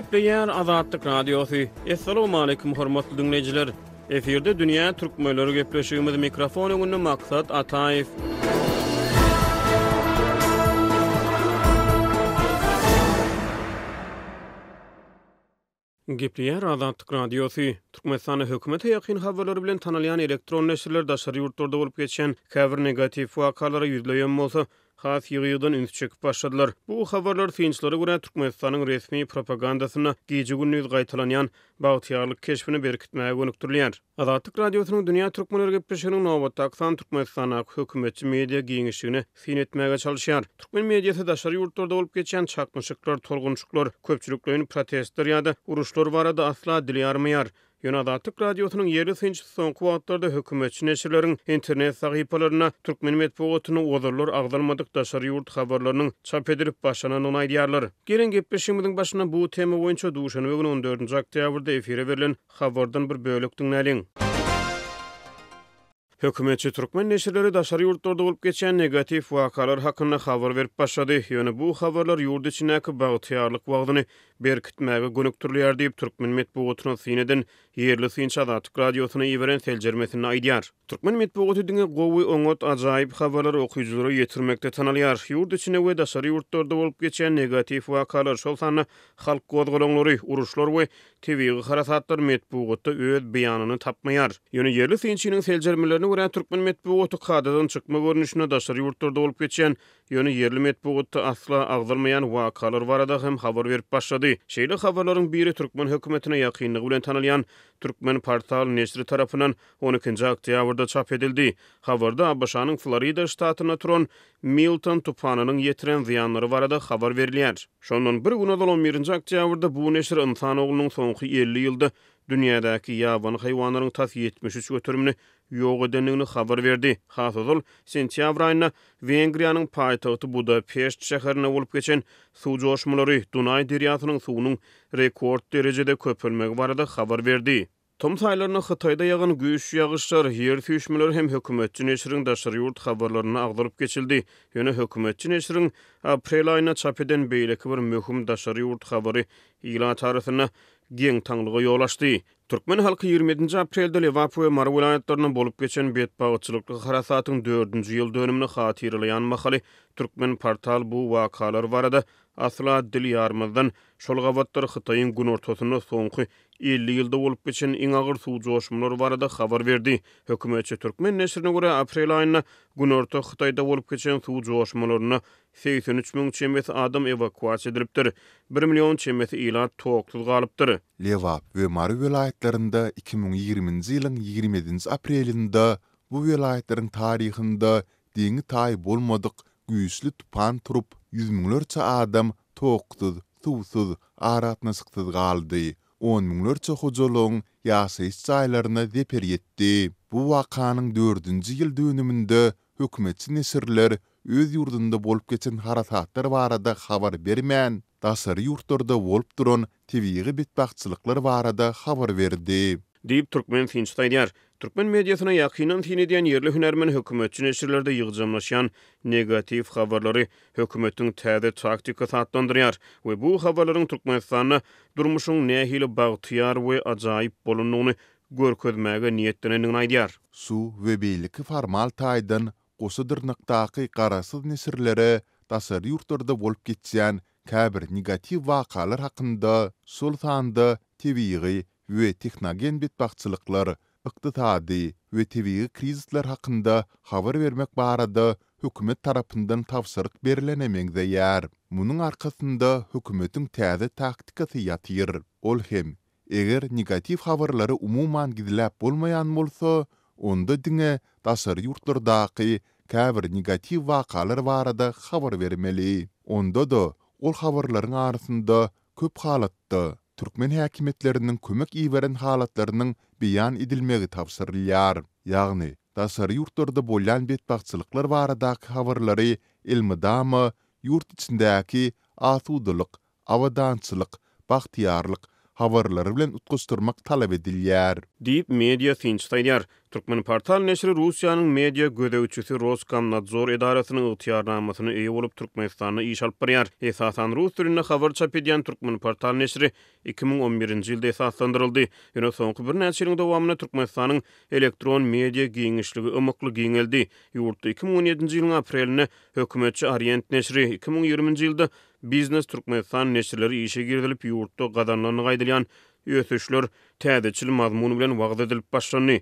Gepleýär Azatlyk Radiosy. Assalamualaikum hormatly diňleýjiler. Efirde dünýä türkmenleri gepleşigimiz mikrofon öňünde Maksat Ataýew. Gepleýär Azatlyk Radiosy. Türkmenistanda hökümete ýakyn habarlary bilen tanalýan elektron neşirler daşary ýurtlarda bolup geçýän käbir negatiw wakalara ýüzleýem bolsa, has ýygy-ýygydan üns çekip başladylar. Bu habarlar synçylara görä Türkmenistanyň resmi propagandasynda gije-gündiz gaýtalanýan bagtyýarlyk keşbini berkitmäge gönükdirilýär. Azatlyk Radiosynyň Dünýä Türkmenleri gepleşiginiň nobatdaky sany Türkmenistandaky hökümetçi media giňişligine syn etmäge çalyşýar. Türkmen mediasy daşary ýurtlarda bolup geçýän çaknyşyklar, tolgunşyklar, köpçülikleýin protestler ýa-da uruşlar barada asla dil ýarmaýar. Ýöne Azatlyk Radiosynyň ýerli synçysy soňky wagtlarda hökümetçi neşirleriň internet sahypalarynda türkmen metbugatynda ozallar agzalmadyk daşary ýurt habarlarynyň çap edilip başlanandygyny aýdýarlar. Geliň, gepleşigimiziň başynda bu tema boýunça duşenbe güni on dördünji oktýabrda efire berlen Habardan bir bölek diňläliň. Hökümetçi türkmen neşirleri daşary ýurtlarda bolup geçýän negatiw wakalar hakynda habar berip başlady. Ýöne bu habarlar ýurt içindäki bagtyýarlyk wagzyny berkitmäge gönükdirilýär diýip, türkmen metbugatyna syn eden ýerli synçy Azatlyk Radiosyna iberen seljermesinde aýdýar. Türkmen metbugaty diňe gowy, oňat, ajaýyp habarlary okyjylara ýetirmekde tanalýar. Ýurt içinde we daşary ýurtlarda bolup geçýän negatiw wakalar, şol sanda halk gozgalaňlary, uruşlar we Tebigy harasatlar metbugatda öz beýanyny tapmaýar. Ýöne ýerli synçynyň seljermelerine görä, türkmen metbugaty kadadan çykma görnüşinde daşary ýurtlarda bolup geçýän, ýöne ýerli metbugatda asla agzalmaýan wakalar barada hem habar berip başlady. Şeýle habarlaryň biri türkmen hökümetine ýakynlygy bilen tanalýan Türkmenportal neşiri tarapyndan on ikinji oktýabrda çap edildi. Habarda ABŞ-nyň Florida ştatynda turan Milton tupanynyň ýetiren zyýanlary barada habar berilýär. Şondan bir gün ozal, on birinji oktýabrda bu neşir ynsan oglunyň soňky 50 ýylda dünýädäki ýabany haýwanlaryň tas 73 göterimini ýok edendigini habar berdi. Has ozal, sentýabr aýynda Wengriýanyň paýtagty Budapeşt şäherinde bolup geçen suw joşmalary Dunaý derýasynyň suwunyň rekord derejede köpelmegi barada habar berdi. Tomus aýlarynda Hytaýda ýagan güýçli ýagyşlar, ýer süýşmeleri hem hökümetçi neşiriň daşary ýurt habarlarynda agzalyp geçildi. Ýöne hökümetçi neşiriň aprel aýynda çap eden beýleki bir möhüm daşary ýurt habary ilat arasynda geň-taňlyga ýol açdy. Türkmen halky 27-nji aprelde Lebap we Mary welaýatlarynda bolup geçen betbagtçylykly harasatyň dördünji ýyl dönümini hatyralaýan mahaly Türkmenportal bu wakalar barada asla dil ýarmazdan, şol gabatlar Hytaýyň günortasynda soňky 50 ýylda bolup geçen iň agyr suw joşumlary barada habar berdi. Hökümetçi türkmen neşirine görä, aprel aýynda günorta Hytaýda bolup geçen suw joşmalarynda 83 müň çemesi adam ewakuasiýa edilipdir, bir million çemesi ilat toksuz galypdyr. Lebap we Mary welaýatlarynda 2020-nji ýylyň 27-nji aprelinde bu welaýatlaryň taryhynda deňi-taýy bolmadyk güýçli tupan turup, ýüz müňlerçe adam toksuz, suwsuz, aragatnaşyksyz galdy, on müňlerçe hojalygyň ýaşaýyş jaýlaryna zeper ýetdi. Bu wakanyň dördünji ýyl dönüminde hökümetçi neşirler öz ýurdunda bolup geçen harasatlar barada habar bermän, daşary ýurtlarda bolup duran tebigy betbagtçylyklar barada habar berdi. Diýip, türkmen synçysy aýdýar. Türkmen mediasyna ýakyndan syn edýän ýerli hünärmen hökümetçi neşirlerde ýygjamlaşýan negatiw habarlary hökümetiň täze taktikasy atlandyrýar we bu habarlaryň Türkmenistanda durmuşyň nähili bagtyýar we ajaýyp bolandygyny görkezmäge niýetlenendigini aýdýar. Şu we beýleki formal taýdan goşa dyrnakdaky garaşsyz neşirlere daşary ýurtlarda bolup geçýän käbir negatiw wakalar hakynda, şol sanda tebigy we tehnogen betbagtçylyklar, ykdysady we tebigy krizisler hakynda habar bermek barada hökümet tarapyndan tabşyryk berlene meňzeýär. Munuň arkasynda hökümetiň täze taktikasy ýatyr. Ol hem, eger negatiw habarlary umuman gizläp bolmaýan bolsa, onda diňe daşary ýurtlardaky käbir negatiw wakalar barada habar bermeli. Onda-da ol habarlaryň arasynda köp halatda türkmen häkimiýetleriniň kömek iberen halatlarynyň beýan edilmegi tabşyrylýar. Ýagny, daşary ýurtlarda bolýan betbagtçylyklar baradaky habarlary elmydama ýurt içindäki asudalyk, abadançylyk, bagtyýarlyk habarlary bilen utgaşdyrmak talap edilýär. Diýip, media synçysy aýdýar. Türkmenportal neşiri Russiýanyň media gözegçisi Roskomnadzor edarasynyň ygtyýarnamasyna eýe bolup, Türkmenistanda iş alyp barýar. Esasan rus dilinde habar çap edýän Türkmenportal neşiri 2011-nji ýylda esaslandyryldy. Ýöne soňky birnäçe ýylyň dowamynda Türkmenistanyň elektron media giňişligi ymykly giňeldi. Ýurtda 2017-nji ýylyň aprelinde hökümetçi Orient neşiri, 2020-nji ýylda Biznes Türkmenistan neşirleri işe girizilip, ýurtda gazanylandygy aýdylýan ösüşler täzeçil mazmun bilen wagyz edilip başlandy.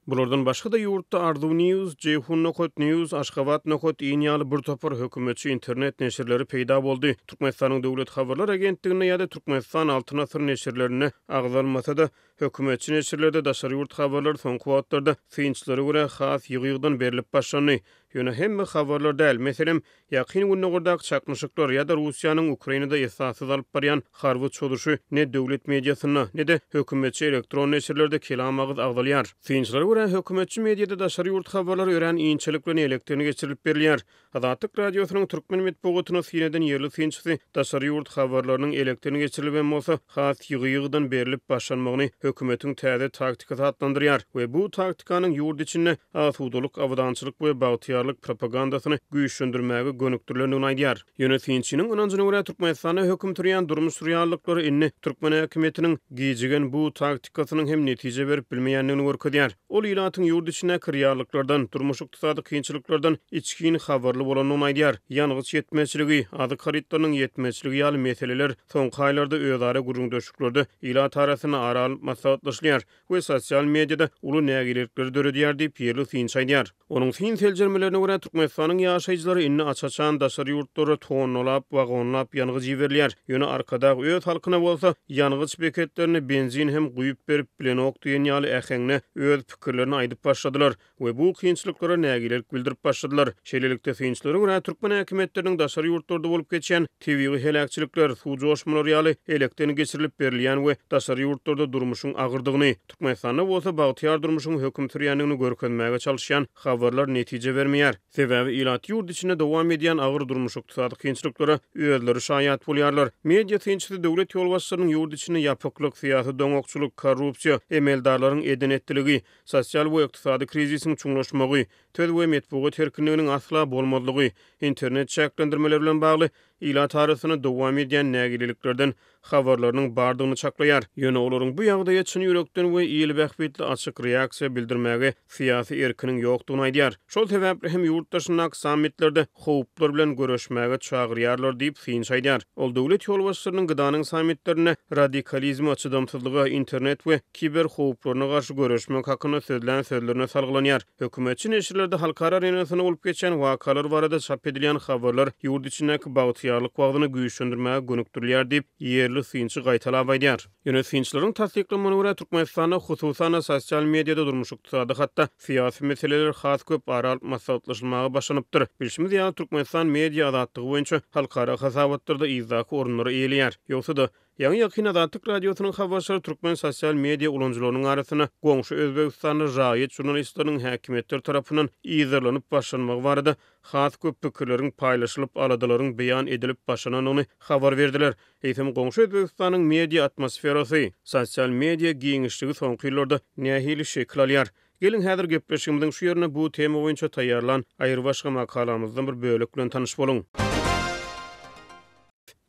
Bulardan başga-da ýurtda Arzuw News, Jeýhun nokat News, Aşgabat nokat in ýaly bir topar hökümetçi internet neşirleri peýda boldy. Türkmenistanyň Döwlet habarlar agentliginde ýa-da Türkmenistan Altyn asyr neşirlerinde agzalmasa-da, hökümetçi neşirlerde daşary ýurt habarlary soňky wagtlarda synçylara görä has ýygy-ýygydan berlip başlandy. Ýöne hemme habarlar däl. Meselem, Ýakyn Gündogardaky çaknyşyklar ýa-da Russiýanyň Ukrainada esassyz alyp barýan harby çozuşy ne döwlet mediasynda, ne-de hökümetçi elektron neşirlerde kelam agyz agzalýar. Synçylara görä, hökümetçi mediada daşary ýurt habarlary örän inçelik bilen elekden geçirilip berilýär. Azatlyk Radiosynyň türkmen metbugatyna syn eden ýerli synçysy daşary ýurt habarlarynyň elekden geçirilibem bolsa, has ýygy-ýygydan berlip başlanmagyny hökümetiň täze taktikasy atlandyrýar we bu taktikanyň ýurt içinde asudalyk, abadançylyk we bagtyýarlyk propagandasyny güýçlendirmäge gönükdirilendigini aýdýar. Ýöne synçynyň ynanjyna görä, Türkmenistanda höküm sürýän durmuş reallyklary indi türkmen häkimiýetiniň gijigen bu taktikasynyň hem netije berip bilmeýändigini görkezýär. Ol ilatyň ýurt içindäki reallyklardan, durmuş-ykdysady kynçylyklardan içgin habarly bolandygyny aýdýar. Ýangyç ýetmezçiligi, azyk harytlarynyň ýetmezçiligi ýaly meseleler soňky aýlarda özara gürrüňdeşliklerde ilat arasynda ara alnyp maslahatlaşylýar we sosial mediada uly nägilelikleri döredýär diýip, ýerli synçy aýdýar. Onuň syn-seljermelerine görä, Türkmenistanyň ýaşaýjylary indi aç-açan daşary ýurtlara tonnalap, wagonlap ýangyç iberilýär. Ýöne Arkadag öz halkyna bolsa, ýangyç beketlerine benzin hem guýup berip bilenok diýen ýaly äheňde öz pikirlerini aýdyp başladylar we bu kynçylyklara nägilelik bildirip başladylar. Şeýlelikde, synçylara görä, türkmen häkimiýetleriniň daşary ýurtlarda bolup geçýän tebigy heläkçilikler, suw joşmalary ýaly elekden geçirilip berilýän we daşary ýurtlarda durmuşyň agyrdygyny, Türkmenistanda bolsa bagtyýar durmuşyň höküm sürýändigini görkezmäge çalyşýan habarlar netije bermeýär. Sebäbi ilat ýurt içinde dowam edýän agyr durmuş-ykdysady kynçylyklara özleri şaýat bolýarlar. Media synçysy döwlet ýolbaşçylarynyň ýurt içinde ýapyklyk, syýasy doňakçylyk, korrupsiýa, emeldarlaryň eden-etdiligi, sosial we ykdysady krizisiň çuňlaşmagy, söz we metbugat erkinliginiň asla bolmazlygy, internet çäklendirmeleri bilen bagly ilat arasynda dowam edýän nägileliklerden habarlarynyň bardygyny çaklaýar. Ýöne olaryň bu ýagdaýa çyn ýürekden we il bähbitli açyk reaksiýa bildirmäge syýasy erkiniň ýokdugyny aýdýar. Şol sebäpli hem ýurt daşyndaky sammitlerde howplar bilen göreşmäge çagyrýarlar diýip, synçy aýdýar. Ol döwlet ýolbaşçylarynyň GDA-nyň sammitlerinde radikalizme, çydamsyzlyga, internet we kiber howplaryna garşy göreşmek hakynda sözlän sözlerine salgylanýar. Hökümetçi neşirlerde halkara arenasynda bolup geçýän wakalar barada çap edilýän habarlar ýurt içindäki bagtyýarlyk wagzyny güýçlendirmäge gönükdirilýär diýip, ýerli synçy gaýtalap aýdýar. Ýöne synçylaryň tassyklamagyna görä, Türkmenistanda, hususan-da, sosial mediada durmuş-ykdysady, hatda syýasy meseleler has köp ara alyp maslahatlaşylmaga başlanypdyr. Bilşimiz ýaly, Türkmenistan media azatlygy boýunça halkara hasabatlarda yzdaky orunlary eýeleýär. Ýogsa-da, Ýaňy-ýakyn Azatlyk Radiosynyň habarçylary türkmen sosial media ulanyjylarynyň arasynda goňşy Özbegistanda raýat žurnalistleriniň häkimiýetler tarapyndan yzarlanyp başlanmagy barada has köp pikirleriň paýlaşylyp, aladalaryň beýan edilip başlanandygyny habar berdiler. Eýsem, goňşy Özbegistanyň media atmosferasy, sosial media giňişligi soňky ýyllarda nähili şekil alýar? Geliň, häzir gepleşigimiziň şu ýerinde bu tema boýunça taýýarlan aýrybaşga makalamyzdan bir bölek bilen tanyş boluň.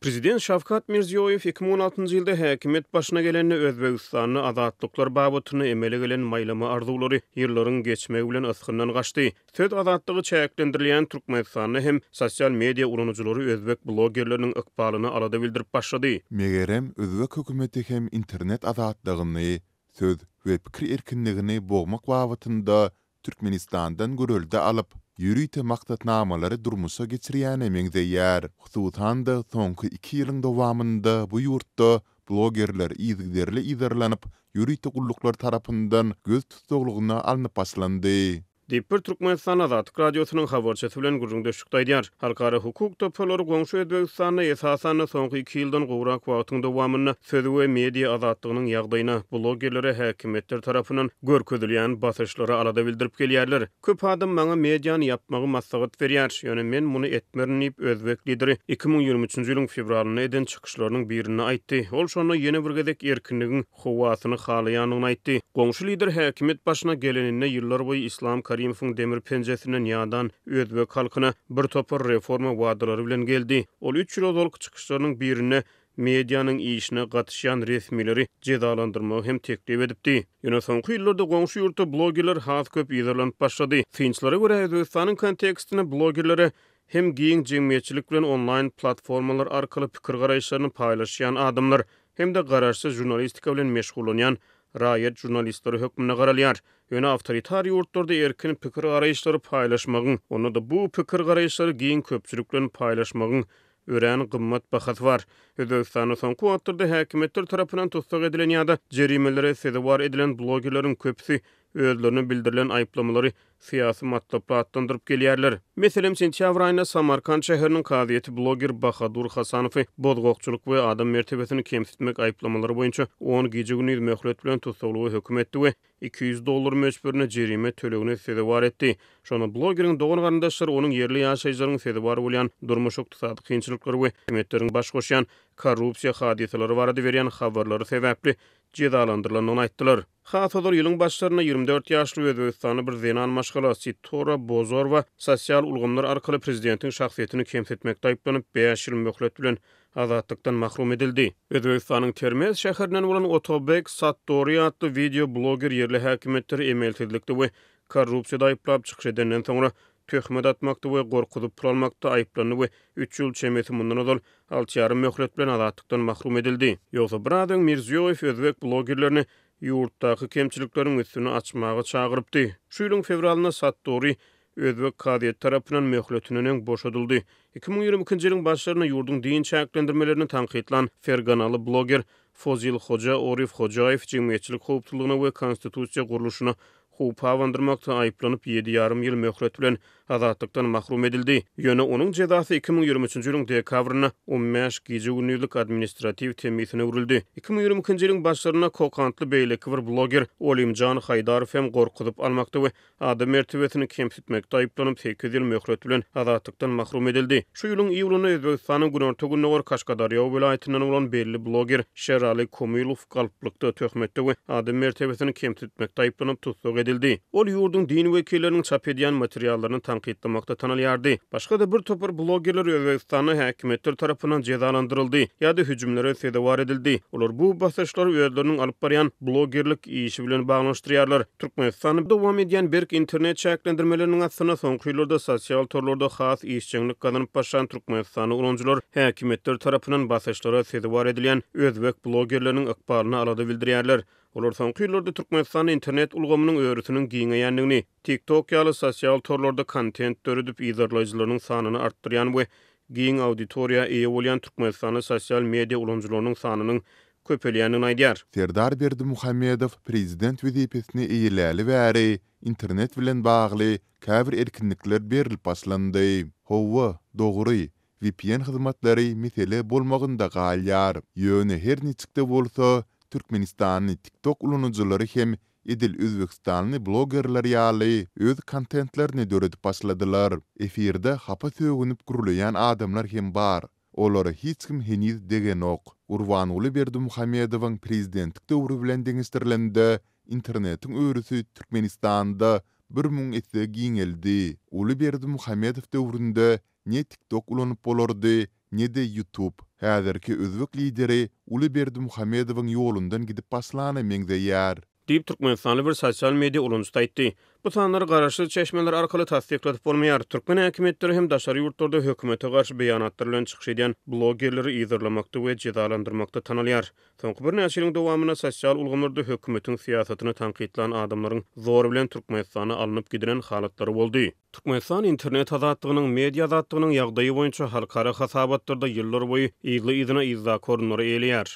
Prezident Şawkat Mirziýoýew 2016-njy ýylda häkimiýet başyna gelende Özbegistanda azatlyklar babatynda emele gelen maýlama arzuwlary ýyllaryň geçmegi bilen ysgyndan gaçdy. Söz azatlygy çäklendirilýän Türkmenistanda hem sosial media ulanyjylary özbek blogerleriniň ykbalyna alada bildirip başlady. Megerem, özbek hökümeti hem internet azatlygyny, söz we pikir erkinligini bogmak babatynda Türkmenistandan görelde alyp, ýörite maksatnamalary durmuşa geçirýäne meňzeýär. Hususan-da, soňky iki ýylyň dowamynda bu ýurtda blogerler yzygiderli yzarlanyp, ýörite gulluklar tarapyndan göz tussaglygyna alnyp başlandy. Diýip, bir türkmenistanly Azatlyk Radiosynyň habarçysy bilen gürrüňdeşlikde aýdýar. Halkara hukuk toparlary goňşy Özbegistanda, esasan-da, soňky iki ýyldan gowrak wagtyň dowamynda söz we media azatlygynyň ýagdaýyna, blogerlere häkimiýetler tarapyndan görkezilýän basyşlara alada bildirip gelýärler. Köp adam maňa mediany ýapmagy maslahat berýär, ýöne men muny etmerin diýip, özbek lideri 2023-nji ýylyň fewralynda eden çykyşlarynyň birinde aýtdy. Ol şonda ýene bir gezek erkinligiň howasyny halaýandygyny aýtdy. Goňşy lider häkimiýet başyna geleninde ýyllar boýy Islam Karimowyň demir penjesinden ýadan özbek halkyna bir topar reforma wadalary bilen geldi. Ol üç ýyl ozalky çykyşlarynyň birinde medianyň işine gatyşýan resmileri jezalandyrmagy hem teklip edipdi. Ýöne soňky ýyllarda goňşy ýurtda blogerler has köp yzarlanyp başlady. Synçylara görä, Özbegistanyň kontekstinde blogerlere hem giň jemgyýetçilik bilen onlaýn platformalar arkaly pikir-garaýyşlaryny paýlaşýan adamlar, hem-de garaşsyz žurnalistika bilen meşgullanýan raýat žurnalistleri hökmünde garalýar. Ýöne awtoritar ýurtlarda erkin pikir-garaýyşlary paýlaşmagyň, onda-da bu pikir-garaýyşlary giň köpçülik bilen paýlaşmagyň örän gymmat bahasy bar. Özbegistanda soňky wagtlarda häkimiýetler tarapyndan tussag edilen ýa-da jerimelere sezewar edilen blogerleriň köpüsi özlerine bildirilen aýyplamalary syýasy matlaply atlandyryp gelýärler. Meselem, sentýabr aýynda Samarkant şäheriniň kazyýeti bloger Bahadur Hasanowy bozgakçylyk we adam mertebesini kemsitmek aýyplamalary boýunça on gije-gündiz möhlet bilen tussaglyga höküm etdi we 200 dollar möçberinde jerime tölegine sezewar etdi. Şonda blogeriň dogan-garyndaşlary onuň ýerli ýaşaýjylaryň sezewar bolýan durmuş-ykdysady kynçylyklary we hökümetleriň baş goşýan korrupsiýa hadysalary barada berýän habarlary sebäpli jezalandyrylandygyny aýtdylar. Has ozal ýylyň başlarynda 24 ýaşly özbegistanly bir zenan maşgala Sitora Bozorowa sosial ulgamlar arkaly prezidentiň şahsyýetini kemsitmekde aýyplanyp, bäş ýyl möhlet bilen azatlykdan mahrum edildi. Özbegistanyň Termez şäherinden bolan Otobek Sattori atly wideo bloger ýerli häkimiýetleri emelsizlikde we korrupsiýada aýyplap çykyş edenden soňra töhmet atmakda we gorkuzyp pul almakda aýyplandy we üç ýyl çemesi mundan ozal alty ýarym möhlet bilen azatlykdan mahrum edildi. Ýogsa biraz öň Mirziýoýew özbek blogerlerini ýurtdaky kemçilikleriň üstüni açmaga çagyrypdy. Şu ýylyň fewralynda Sattori özbek kazyýeti tarapyndan möhletinden öň boşadyldy. 2022-nji ýylyň başlarynda ýurduň din çäklendirmelerini tankytlan ferganaly bloger Fozilhoja Orifhojaýew jemgyýetçilik howpsuzlygyna we konstitusiýa gurluşyna howp abandyrmakda aýyplanyp, ýedi ýarym ýyl möhlet bilen azatlykdan mahrum edildi. Ýöne onuň jezasy 2023-nji ýylyň dekabrynda on bäş gije-gündizlik administratiw temmisine öwrüldi. 2022-nji ýylyň başlarynda kokantly beýleki bir bloger Olimjan Haýdarow hem gorkuzyp almakda we Adam mertebesini kemsitmekde aýyplanyp, sekiz ýyl möhlet bilen azatlykdan mahrum edildi. Şu ýylyň iýulynda Özbegistanyň günorta-gündogar Kaşgadarýa welaýatyndan bolan belli bloger Şerali Komilow galplykda, töhmetde we adam mertebesini kemsitmekde aýyplanyp tussag edildi. Ol ýurduň din wekilleriniň çap edýän materiallaryny tankytlamakda tanalýardy. Başga-da bir topar blogerler Özbegistanda häkimiýetler tarapyndan jezalandyryldy ýa-da hüjümlere sezewar edildi. Olar bu basyşlary özleriniň alyp barýan blogerlik işi bilen baglanyşdyrýarlar. Türkmenistanda dowam edýän berk internet çäklendirmeleriniň astynda soňky ýyllarda sosial torlarda has işjeňlik gazanyp başlan türkmenistanly ulanyjylar häkimiýetler tarapyndan basyşlara sezewar edilýän özbek blogerleriniň ykbalyna alada bildirýärler. Olar soňky ýyllarda Türkmenistanda internet ulgamynyň örüsiniň giňeýändigini, TikTok ýaly sosial torlarda kontent döredip yzarlaýjylarynyň sanyny artdyrýan we giň auditoriýa eýe bolýan türkmenistanly sosial media ulanyjylarynyň sanynyň köpelýändigini aýdýar. Serdar Berdimuhamedow prezident wezipesini eýeläli bäri internet bilen bagly käbir erkinlikler berlip başlandy. Hawa, dogry, vpn hyzmatlary mesele bolmagynda galýar. Ýöne her niçik-de bolsa, türkmenistanly TikTok ulanyjylary hem edil özbegistanly blogerler ýaly öz kontentlerini döredip başladylar. Efirde hapa sögünip gürleýän adamlar hem bar. Olara hiç kim heniz degenok. Gurbanguly Berdimuhamedowyň prezidentlik döwri bilen deňeşdirilende, internetiň örüsi Türkmenistanda 1000 esse giňeldi. Uly Berdimuhamedow döwründe ne TikTok ulanyp bolardy, ne-de YouTube. Häzirki özbek lideri uly Berdimuhamedowyň ýolundan gidip başlana meňzeýär. Diýip, türkmenistanly bir sosial media ulanyjysy aýtdy. Bu sanlary garaşsyz çeşmeler arkaly tassykladyp bolmaýar. Türkmen häkimiýetleri hem daşary ýurtlarda hökümete garşy beýanatlar bilen çykyş edýän blogerleri yzarlamakda we jezalandyrmakda tanalýar. Soňky birnäçe ýylyň dowamynda sosial ulgamlarda hökümetiň syýasatyny tankytlan adamlaryň zor bilen Türkmenistana alnyp gidilen halatlary boldy. Türkmenistan internet azatlygynyň, media azatlygynyň ýagdaýy boýunça halkara hasabatlarda ýyllarboýy yzly-yzyna yzdaky orunlary eýeleýär.